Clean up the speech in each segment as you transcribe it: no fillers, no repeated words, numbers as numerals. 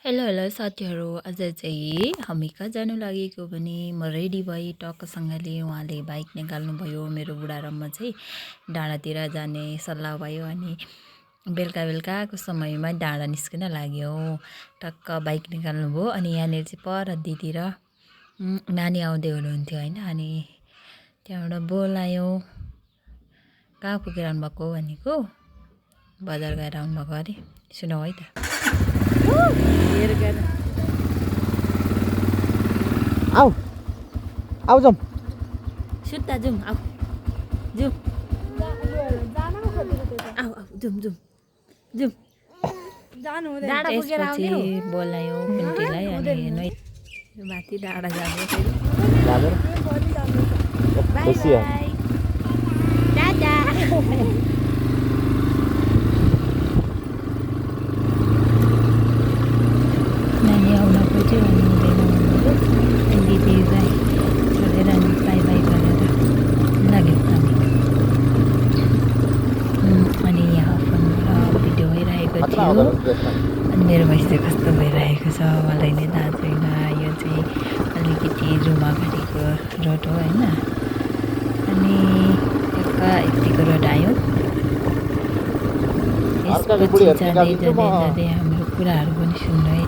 Hello hello साथीहरू, आज चाहिँ हामी कहाँ जानु लागेको भने म रेडी भएँ टक्कसँगले। उहाँले बाइक निकाल्नुभयो, मेरो बुढा र म चाहिँ डाँडातिर जाने सल्लाह भयो। अनि बेलुका बेलुकाको समयमा डाँडा निस्किन लाग्यौँ। टक्क बाइक निकाल्नुभयो। अनि यहाँनिर चाहिँ पर दिदीतिर नानी आउँदै हुनुहुन्थ्यो होइन। अनि त्यहाँबाट बोलायौँ। कहाँ पुगेर आउनुभएको भनेको बजार गएर आउनुभएको अरे। सुनौ है त। आऊ आऊ जाऊँ सुत्ता जाउँ, आऊ जाउँ, आऊ आऊ जाउँ जाउँ जाउँ। डाँडा पुगेर आउने हो। बोलायो कुन्तीलाई। अनि हेर्नु है माथि डाँडा जाने फेरि। By by, Tata. नानी आउन खोज्यो अनि हुँदैन भन्नुभयो। दिदीलाई छोडेर अनि बाई बाई गरेर लाग्यौँ हामी। अनि यहाँ फोनबाट भिडियो भइरहेको थियो। अनि मेरो भैँस चाहिँ कस्तो भइरहेको छ मलाई नै थाहा छैन। यो चाहिँ अलिकति रुम अगाडिको रोड हो होइन। अनि टक्क यतिको रोड आयो। यसपछि जाँदै जाँदै जाँदै हाम्रो कुराहरू पनि सुन्नु है।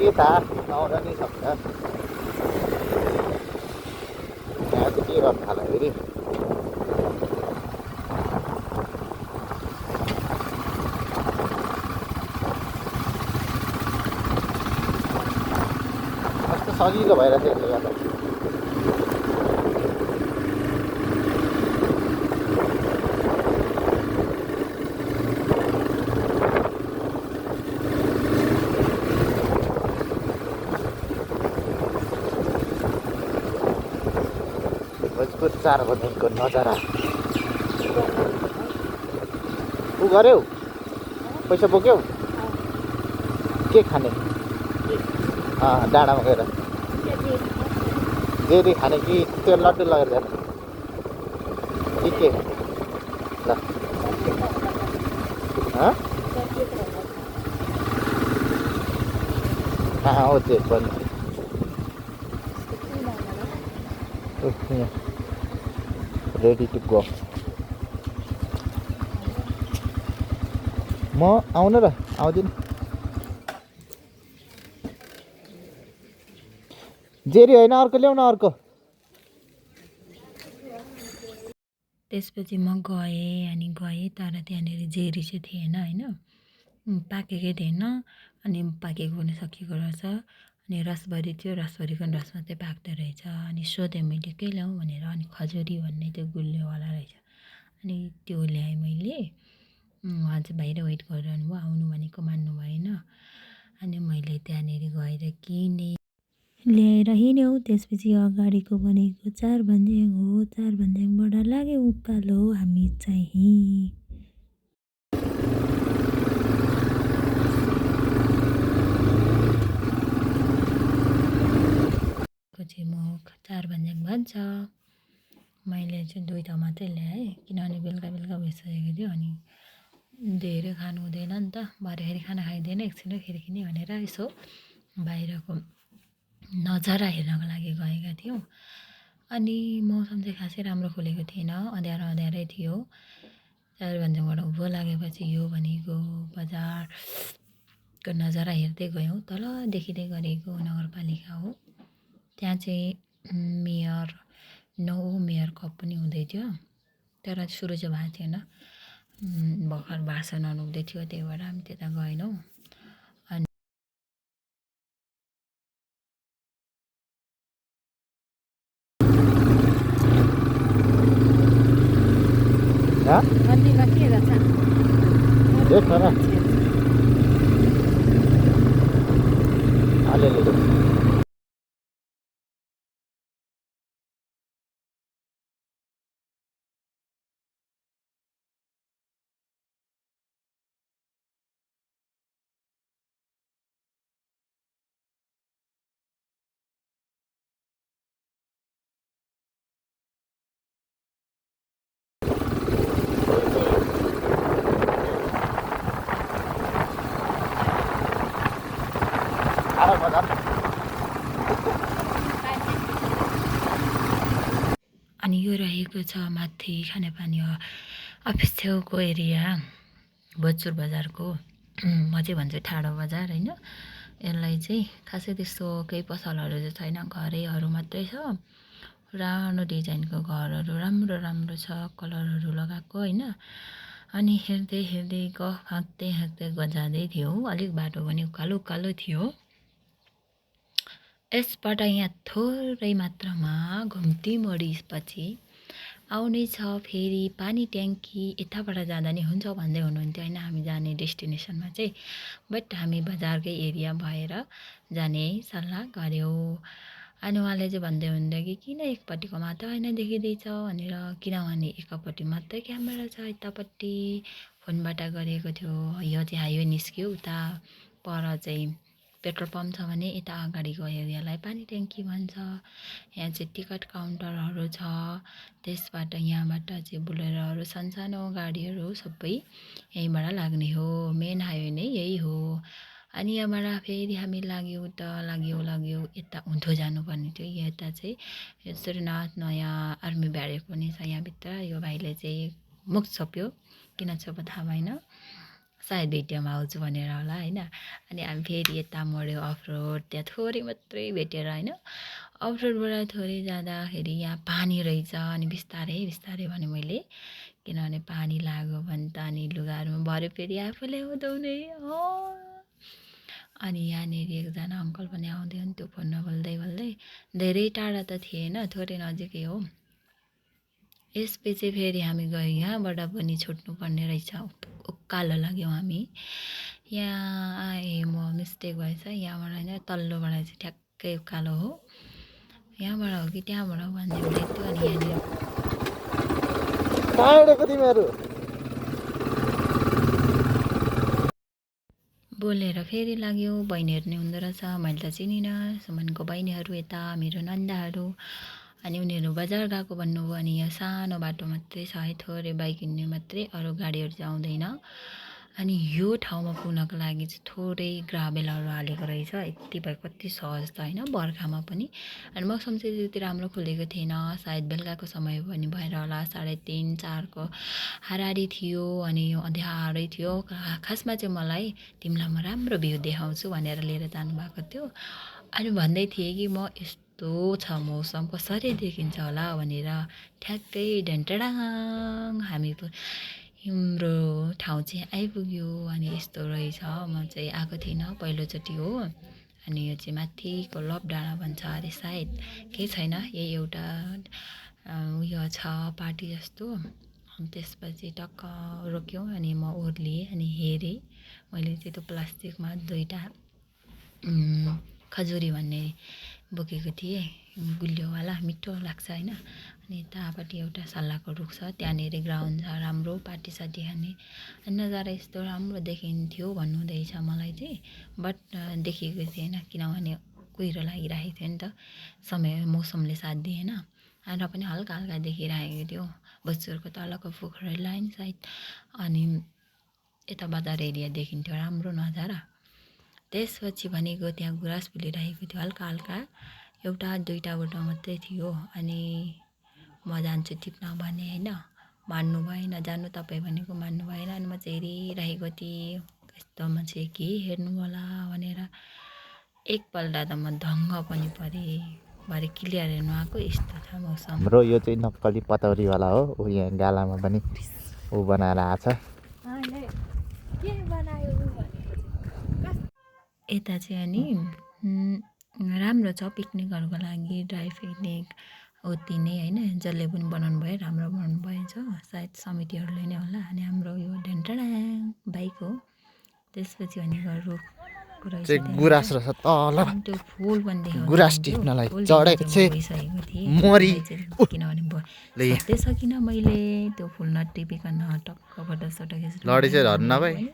के थाहा आउन नि सक्छ। यहाँ चाहिँ के गर्नु थाल्यो फेरि। कस्तो सजिलो भइरहेको छ यहाँ त। भोजपुर 4 भनेको नजारा उ गर्यौ, पैसा बोक्यौ। के खाने डाँडामा गएर जेरी खाने कि त्यो लड्डु लगेर जाने कि के ल। कहाँ हो त्यो पनि रेडी टु गो। म आउनु र आउँदिन। जेरी होइन अर्को ल्याउन अर्को। त्यसपछि म गएँ। अनि गएँ तर त्यहाँनिर जेरी चाहिँ थिएन होइन। पाकेकै थिएन। अनि पाकेको पनि सकिएको रहेछ। अनि रसभरी थियो, रसभरीको रस मात्रै पाक्दो रहेछ। अनि सोधेँ मैले के ल्याउँ भनेर। अनि खजुरी भन्ने त्यो गुलियोवाला रहेछ। अनि त्यो ल्याएँ मैले। उहाँ चाहिँ बाहिर वेट गरिरहनु भयो, आउनु भनेको मान्नु भएन। अनि मैले त्यहाँनिर गएर किनेँ, ल्याएर हिँड्यौँ। त्यसपछि अगाडिको भनेको 4 भन्ज्याङ हो। 4 भन्ज्याङबाट लाग्यो उकालो हामी चाहिँ। चाहिँ 4 भन्ज्याङ भन्छ। मैले चाहिँ 2 ठाउँ मात्रै ल्याएँ किनभने बेलुका बेलुका भइसकेको थियो। अनि धेरै खानु हुँदैन नि त, भरे फेरि खाना खाइँदैन एकछिन खिर्किने भनेर यसो बाहिरको नजारा हेर्नको लागि गएका थियौँ। अनि मौसम चाहिँ खासै राम्रो खुलेको थिएन, अँध्यारो अँध्यारै थियो। 4 भन्ज्याङबाट उँभो लागेपछि यो भनेको बजारको नजारा हेर्दै गयौँ। तल देखिँदै गरेको नगरपालिका हो। त्यहाँ चाहिँ मेयर मेयर कप पनि हुँदै थियो। तर सुरु चाहिँ भएको थिएन, भर्खर भाषणहरू हुँदै थियो। त्यही भएर हामी त्यता गएनौँ। अनि अलिअलि अनि यो रहेको छ माथि खानेपानी अफिस छेउको एरिया भोजपुर बजारको म चाहिँ भन्छु ठाडो बजार होइन। यसलाई चाहिँ खासै त्यस्तो केही पसलहरू चाहिँ छैन, घरैहरू मात्रै छ। पुरानो डिजाइनको घरहरू राम्रो राम्रो छ, कलरहरू लगाएको होइन। अनि हेर्दै हेर्दै हाँक्दै जाँदै थियो, अलिक बाटो पनि उकालो उकालो थियो। यसबाट यहाँ थोरै मात्रामा घुम्ती मोडिपछि आउने छ फेरि पानी ट्याङ्की। यताबाट जाँदा नि हुन्छ भन्दै हुनुहुन्थ्यो होइन हामी जाने डेस्टिनेसनमा चाहिँ, बट हामी बजारकै एरिया भएर जाने सल्लाह गऱ्यौँ। अनि उहाँले चाहिँ भन्दै हुनुहुन्थ्यो कि किन एकपट्टिको मात्र होइन देखिँदैछ भनेर, किनभने एकपट्टि मात्रै क्यामेरा छ यतापट्टि फोनबाट गरेको थियो। यो चाहिँ हाइवे निस्क्यो, उता पर चाहिँ पेट्रोल पम्प छ भने यता अगाडिको एरियालाई पानी ट्याङ्की भन्छ। यहाँ चाहिँ टिकट काउन्टरहरू छ, त्यसबाट यहाँबाट चाहिँ बोलेरोहरू सानसानो गाडीहरू सबै यहीँबाट लाग्ने हो, मेन हाइवे नै यही हो। अनि यहाँबाट फेरि हामी लाग्यौँ यता उँधो जानुपर्ने थियो। यता चाहिँ श्रीनाथ नयाँ आर्मी ब्यारेक पनि छ यहाँभित्र। यो भाइले चाहिँ मुख छोप्यो, किन छोप्यो थाहा भएन, सायद भिडियोमा आउँछु भनेर होला होइन। अनि हामी फेरि यता मोड्यो अफ रोड, त्यहाँ थोरै मात्रै भेटेर होइन। अफ रोडबाट थोरै जाँदाखेरि यहाँ पानी रहेछ। अनि बिस्तारै भने मैले, किनभने पानी लाग्यो भने त अनि लुगाहरूमा भऱ्यो फेरि आफूले हुँदाउने हो। अनि यहाँनिर एकजना अङ्कल पनि आउँदै हुन्थ्यो फोनमा बोल्दै धेरै टाढा त थिएन, थोरै नजिकै हो। यसपछि फेरि हामी गयौँ, यहाँबाट पनि छुट्नुपर्ने रहेछ, उकालो लाग्यौँ हामी। यहाँ आएँ म, मिस्टेक भएछ, यहाँबाट होइन तल्लोबाट चाहिँ ठ्याक्कै उकालो हो। यहाँबाट हो कि त्यहाँबाट हो भन्दै हुँदै थियो। अनि यहाँनिर बोलेर फेरि लाग्यो। बहिनीहरू नै हुँदो रहेछ, मैले त चिनिनँ। सुमनको बहिनीहरू यता मेरो नन्दाहरू। अनि उनीहरू बजार गएको भन्नुभयो। अनि यहाँ सानो बाटो मात्रै छ है, थोरै बाइक हिँड्ने मात्रै, अरू गाडीहरू चाहिँ आउँदैन। अनि यो ठाउँमा पुग्नको लागि चाहिँ थोरै ग्राभेलहरू हालेको रहेछ। यति भयो कति सहज त होइन, बर्खामा पनि। अनि मौसम चाहिँ त्यति राम्रो खुलेको थिएन, सायद बेलुकाको समय पनि भएर होला, 3:30 4को हाराहारी थियो। अनि यो अँध्यारै थियो। खासमा चाहिँ मलाई तिमीलाई म राम्रो भ्यू देखाउँछु भनेर लिएर जानुभएको थियो। अनि भन्दै थिएँ कि म यस्तो छ मौसम कसरी देखिन्छ होला भनेर। ठ्याक्कै ढेन्टडाङ हामी हाम्रो ठाउँ चाहिँ आइपुग्यो। अनि यस्तो रहेछ, म चाहिँ आएको थिइनँ, पहिलोचोटि हो। अनि यो चाहिँ माथिको लभ डाँडा भन्छ अरे, सायद केही छैन, यही एउटा उयो छ पार्टी जस्तो। अनि त्यसपछि टक्क रोक्यौँ। अनि म ओर्लिएँ अनि हेरेँ। मैले चाहिँ त्यो प्लास्टिकमा 2टा खजुरी भन्ने बोकेको थिएँ, गुलियोवाला, मिठो लाग्छ होइन। अनि यतापट्टि एउटा सल्लाहको रुख छ, त्यहाँनिर ग्राउन्ड छ राम्रो, पार्टी सार्टी खाने। नजारा यस्तो राम्रो देखिन्थ्यो भन्नुहुँदैछ मलाई चाहिँ, बट देखेको थिएन किनभने कुहिरो लागिरहेको थियो नि त, मौसमले साथ दिएन। र पनि हल्का हल्का देखिरहेको थियो भोजपुरको तलको पोखरी लाइन साइड। अनि यता बजार एरिया देखिन्थ्यो राम्रो नजारा। त्यसपछि भनेको त्यहाँ गुराँस फुलिरहेको थियो हल्का हल्का, 1-2टा मात्रै थियो। अनि म जान्छु टिप्न भने होइन, मान्नु भएन जानु, तपाईँ भनेको मान्नु भएन। अनि म चाहिँ हेरिरहेको थिएँ, यस्तोमा चाहिँ के हेर्नु होला भनेर। एकपल्ट त म धङ्ग पनि परेँ, भरे क्लियर हेर्नु आएको, यस्तो छ मौसम। हाम्रो यो चाहिँ नक्कली पतौरीवाला हो, ऊ यहाँ गालामा पनि ऊ बनाएर आएको छ। यता चाहिँ अनि राम्रो छ पिकनिकहरूको लागि, ड्राई पिकनिक उति नै होइन, जसले पनि बनाउनु भयो राम्रो बनाउनु भएछ, सायद समितिहरूले नै होला। अनि हाम्रो यो ढेन्टडाङ बाइक हो। त्यसपछि भनेको रुख गुराँस रहेछ तल, त्यो फुल पनि गुराँस टिप्नलाई चढेको चाहिँ गइसकेको थिएँ मरी, किनभने सधैँ सकिनँ मैले त्यो फुल नटिपिकन टक्क फोटो सोटो खिच्नु। लडी चाहिँ झर्न भाइ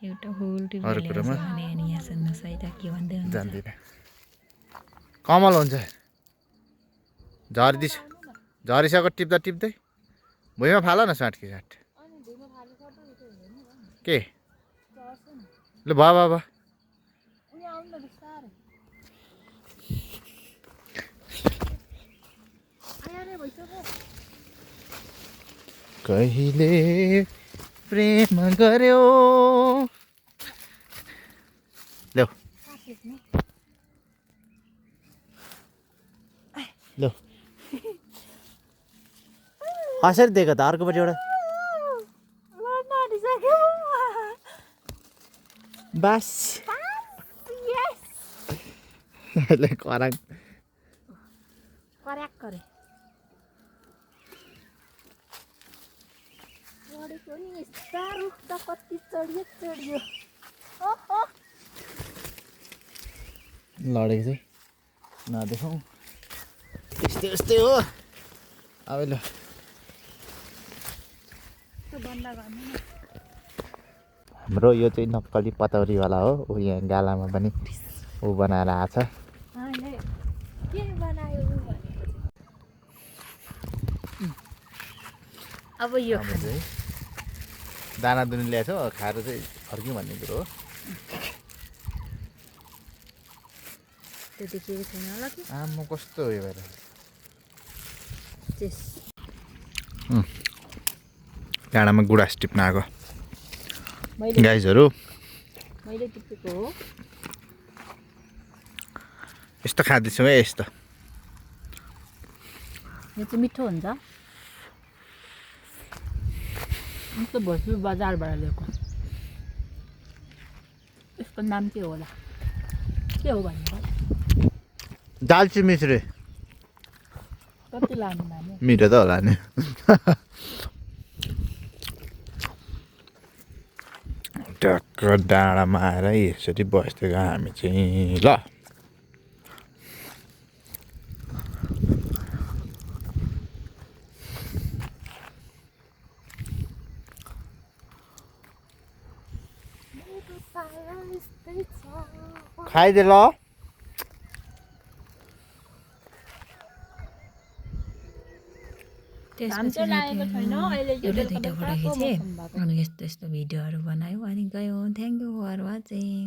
एउटा फुल टिपेर भने। अनि यहाँ सुन्नुहोस् है त के भन्दै हुन्छ, जान्दिनँ, कमल हुन्छ झरिसक्यो टिप्दै भुइँमा फाल न साँठकी साँठ के ल भयो कहिले प्रेम गर्यो ल्याउ ल्याउ कसरी दिएको त अर्कोपट्टि एउटा बास कराङ कर्याक गरे बढेको नि यस्ता रुख त कति चढियो ओहो लडेको चाहिँ नदेखाउँ यस्तै यस्तै हो अब ल बन्द गर्नु न हाम्रो यो चाहिँ नक्कली पतौरीवाला हो ऊ यहाँ गालामा पनि ऊ बनाएर आएको छ के बनायो अब यो चाहिँ दाना दुनी ल्याएको छ खाएर चाहिँ फर्क्यौँ भन्ने कुरो हो त्यो देखेको छैन होला कि आम्मा कस्तो उयो भएर चेस डाँडामा गुडाँस टिप्न आएको गाइजहरू मैले टिपेको हो यस्तो खाँदैछु है यस्तो यो चाहिँ मिठो हुन्छ यस्तो भोजपुर बजारबाट ल्याएको यसको नाम के होला के हो भन्नु दालची मिश्री कति लानु नाम मिठो त होला नि टक्क डाँडामा आएर यसरी बस्थेको हामी चाहिँ ल खाइदे ल एउटा दुइटा फोटो खिचेँ अनि यस्तो यस्तो भिडियोहरू बनायो अनि गयो थ्याङ्क यू फर वाचिङ